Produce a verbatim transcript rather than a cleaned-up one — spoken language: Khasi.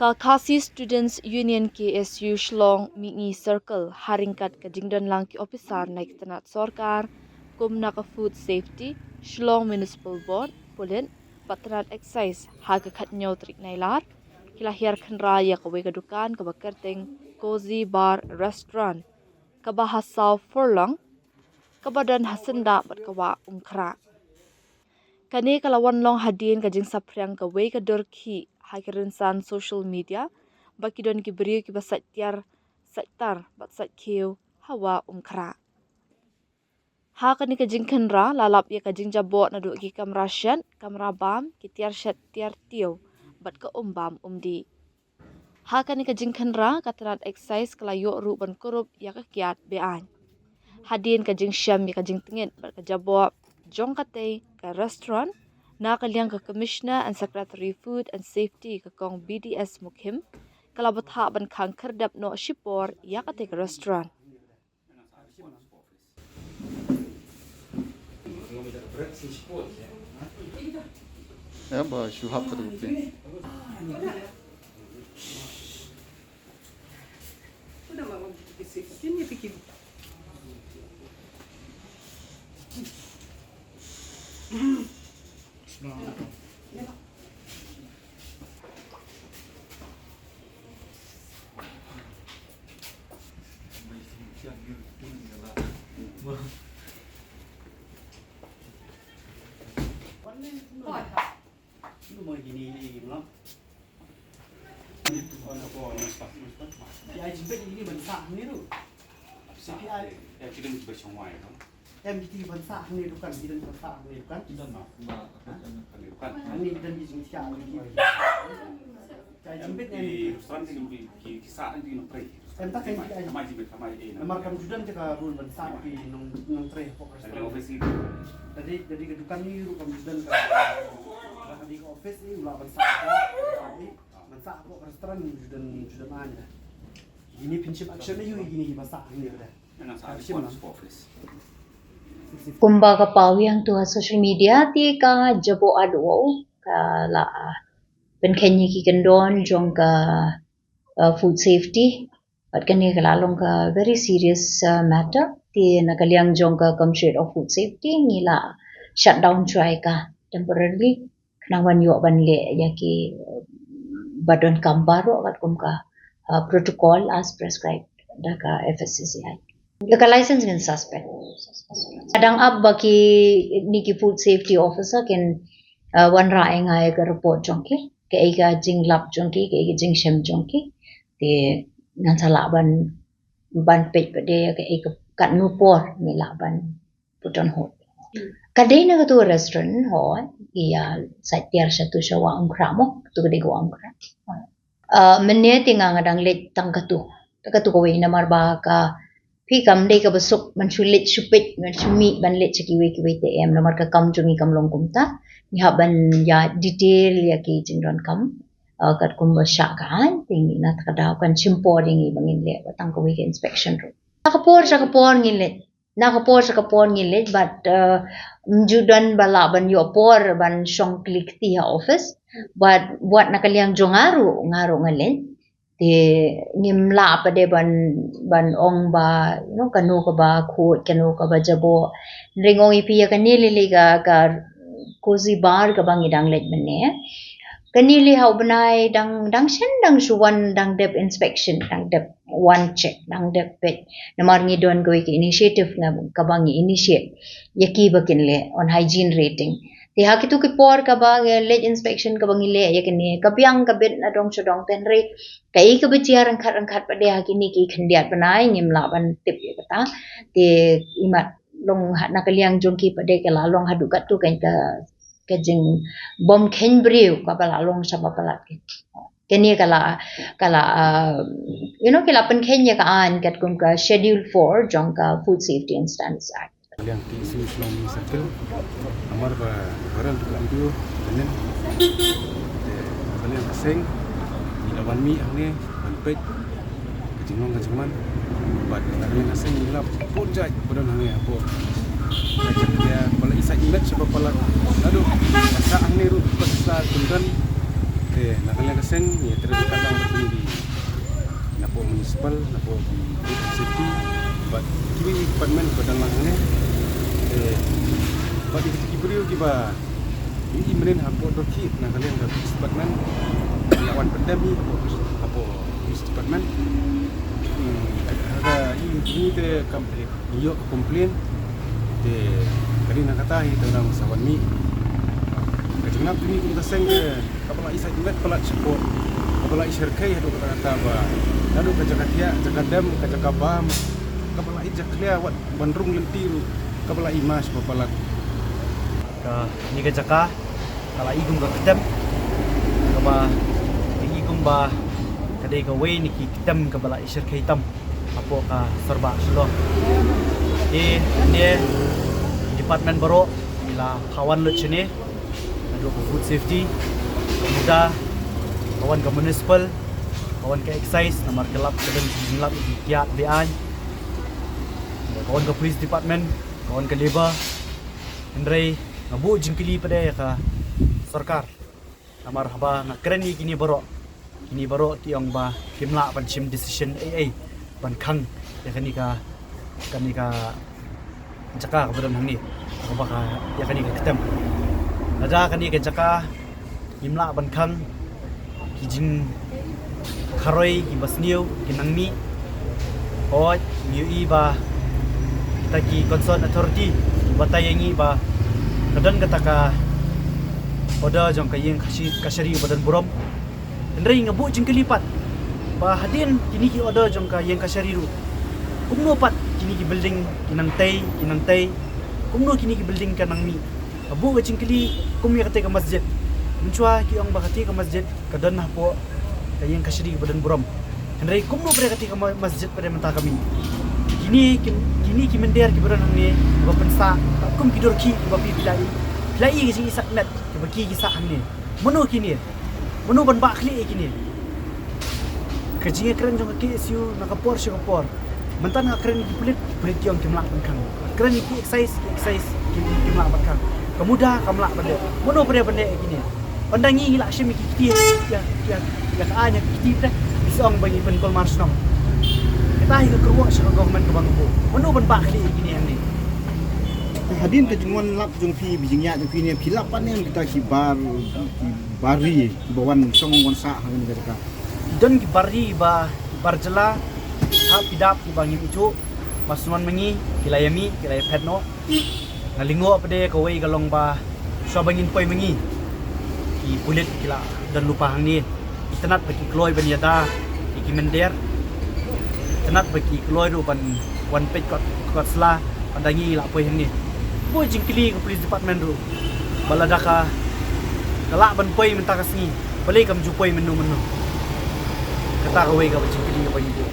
Ka Khasi Students Union K S U Shillong Mihngi Circle ha ryngkat ka jingdon lang ki ophisar na ki tnat sorkar kum na ka Food Safety, Shillong Municipal Board, Pulit bad tnat Excise ha ka khathynñiew tarik Nailar ki la hiar khynra ïa kawei ka dukan kaba kyrteng Cozy Bar Restaurant kaba ha South Furlong kaba don ha syndah bad ka wah Umkhrah. Kane ka la wan long hadien ka jingsaphriang kawei ka dur khih ha ki rynsan social media ba ki don ki briew kiba sait tiar, sait tar bad sait khiew ha wah Umkhrah. Ha kane ka jingkhynra la lap ïa ka jingjaboh naduh ki kamra shet, kamra bam, ki tiar shet tiar tiew bad ka um bam um dih. Ha kane ka jingkhynra ka tnat Excise ka la ïoh ruh ban kurup ïa ka kiad be-aiñ. Hadien ka jingshem ïa ka jingtngit bad ka jaboh jong katei ka restaurant, na ka liang ka Commissioner and Secretary Food and Safety ka Kong B D S Mukhim ka la bthah ban khang khyrdep noh shipor ïa katei ka restaurant. Em kiti ban sah hangne dukan, ki don ban sah hangne dukan. Ki don ma, ma, hangne dukan. Hangne ki don ki jingthiah, hangne ki. Em, ki restaurant ki, ki, ki sah hangne ki nongtrei. Em, ta kan ki ai. Namar kam ju don te ka rule ban sah ki nong, nongtrei hapoh restaurant. Lada, lada ka dukan ni ruh kam ju don ka, lada ka office ni u lah ban sah ka, ban sah hapoh restaurant ju don, ju don aiñ. Kine phin shim action aïu ïa kine kiba sah hangne ba da. Kumba ka paw ïa ngi tu ha social media te ka jaboh adwau ka la pynkheiñ ïa ki kyndon jong ka, uh, food safety. Bad kane ka la long ka very serious, uh, matter. Te na ka liang jong ka Commissioner of Food Safety ngi la shut down shuwa ïa ka temporarily. Khnang ban ïoh ban leh ïa ki, uh, ba donkam baroh katkum ka, uh, protocol as prescribed da ka F S C C I. Ïa ka license ngin suspend. Ka dang ap ba kine ki food safety officer kin, uh, wanrah ïa nga ïa ka report jong ki, kaei ka jinglap jong ki, kaei ka jingshem jong ki. Te ngan sa lah ban, ban peit pat de kaei ka, katno por ngi lah ban put on hold. Ka dei na katu ka restaurant, hooid, ïa sait tiar shatu sha wah Umkhrah mo, katu ka dei ka wah Umkhrah. Uh, mynne te nga nga dang leit tang katu. Tang katu kawei namar ba ka phi kam dei kaba suk ban shu leit shu peit, ban shu mih ban leit sha kiwei kiwei te em, namar ka kam jong ngi kam long kumta. Ngi hap ban ïa detail ïa ki jingdonkam, uh, katkum ba shah ka aiñ, te ngi na kata ka daw kan shim por ïa ngi ba ngin leh ba tang kawei ka inspection ruh. Sha ka por, sha ka por ngin leit. Na ka por sha ka por ngi leit bad, uh, ym ju don ba lah ban ïoh por ban shong kli kti ha office. Bad wat na ka liang jong nga ruh, nga ruh nga leit. Te ngim lah pat de ban, ban ong ba, you know, kano kaba khuid, kano kaba jaboh. Hynrei nga ong ïa phi ïa kane lei lei ka, ka Cozy Bar kaba ngi dang leit mynne. Kane lei ha u bnai dang, dang shen dang shu wan dang dep inspection, dang dep wan check, dang dep peit. Namar ngi don kawei ka initiative nga kaba ngi initiate ïa ki ba kin leh on hygiene rating. Te ha kitu ki por kaba ngi leit inspection kaba ngi leh ïa kine ka biang ka bit na dong sha dong, te hynrei kaei kaba jia ryngkat ryngkat pat de ha kine ki khyndiat bnai ngim lah ban tip ïa kata. Te imat long ha, na ka liang jong ki pat de ka la long haduh katto ka, ka jingbym kheiñ briew kaba la long sha ba palat ki. Kane ka la, ka la, uh, you know, ka la pynkheiñ ïa ka aiñ katkum ka Schedule four jong ka Food Safety and Standards Act. Ka liang T S U Shillong Circle, namar ba baroh tu ka M D O, Benin. Te ka liang ka seng ngi la wan mih hangne ban peit ka jinglong ka jingman. Bad na ka liang ka seng ngi la put jait ba don hangne hapoh. Ka jait ka ba la i sait met sha ba palat. Naduh ba sah hangne ruh ba sah kyndan. Te na ka liang ka seng ngi trei ryngkat lang bad kine ki, napoh municipal, napoh ki food safety, bad kiwei ki department ba don lang hangne. Te bad ïa kita ki briew kiba ïohi mynnin hapoh Dkhar na ka liang ka police department, ngi la wan pyndem hi hapoh, hapoh police department. Hmm, ha ka ïing jong ngi te kam, ngi ïoh ka complain. Te ka dei na kata hi te nang sa wan mih. Ka jinglap jong ngi kum ka seng te kaba la i sait met palat shapoh, kaba la i syrkhei haduh katta katta ba, haduh ka jaka thiah, jaka dem, ka jaka bam, kaba la i jakhlia wat ban rung lynti ruh, kaba la i mash ba palat. Kane ka jaka ka la i kum ka ktem, kaba la i kum ba ka dei kawei na ki ktem kaba la i syrkhei tam hapoh ka Sorbah Shillong. Te ane department baroh ngi la phah wan lut shane, haduh ka food safety, ka MUDA, ka wan ka municipal, ka wan ka excise, namar ka lap ka don ki jinglap ki kiad be-aiñ, ka wan ka police department, ka wan ka labour. Hynrei nga buh jingkylli pat de ïa ka sorkar. Namar haba nga kren ïa kine baroh, kine baroh ki ong ba kim lah ban shim decision ei ei ban khang ïa kane ka, kane ka jaka kaba don hangne, kaba ka, ïa kane ka ktem. Lada kane ka jaka ngim lah ban khang, ki jingkharoi kiba sniew kin nang mih. Hooid, ngi ïohi ba kita ki concerned authority ki batai ïa ngi ba ka don kata ka order jong ka ïing kashi-, kashari ba don burom. Hynrei nga buh jingkylli pat ba hadien kine ki order jong ka ïing kashari ruh, kumno pat kine ki building ki nang tei, ki nang tei? Kumno kine ki building ka nang mih? Nga buh ka jingkylli kum ïa kata ka masjid. Mynshuwa ki ong ba kata ka masjid ka don hapoh ka ïing kashari ba don burom. Hynrei kumno pat kata ka ma-, masjid pat mynta ka mih? Kine ki, kine ki mynder kiba don hangne ba pynsah kum ki durkhih kiba phi phi la i, phi la i ka jingisah met kiba ki ki sah hangne. Mano kine? Mano ban bah khlieh ïa kine? Ka jingïakren jong ka K S U na ka por sha ka por. Mynta nga kren ki pulit, ki pulit ki ong kim lah ban khang. Kren ki excise, ki excise kim, kim lah ban khang. Ka MUDA kam lah ban leh. Mano pat ban leh ïa kine? Ynda ngi ngi la shim ïa ki kti, ïa, ïa, ïa ka aiñ ïa ki kti pat, ngi sa ong ba ngi pynkulmar shnong. Kata hi ka kyrwoh sha ka government kaba nga buh. Mano ban bah khlieh ïa kine hangne? Hadien ka jingwan lap jong phi, ba jingïaid jong phi ne, phi lap pat ne em kita ki bar, ki bar ri ba wan shong wan sah ha kane ka jaka? Don ki bar ri ba, ki bar jylla, hap ki dap kiba ngim ithuh, ba shu wan ma ngi, ki la ïa mih, ki la ïa phet noh. Nga lyngngoh pat de kawei ka long ba shuwa ba ngin poi ma ngi, ki pulit ki la don lypa hangne. Itynnad ba ki kloi ban ïada ïa ki mynder. Itynnad ba ki kloi ruh ban wan peit kot, kot sla, ynda ngi la poi hangne. Buh jingkylli ka police department ruh ba lada ka, ka lah ban poi mynta ka sngi, balei kam ju poi mynno mynno? Kata kawei kaba jingkylli kaba ngi buh.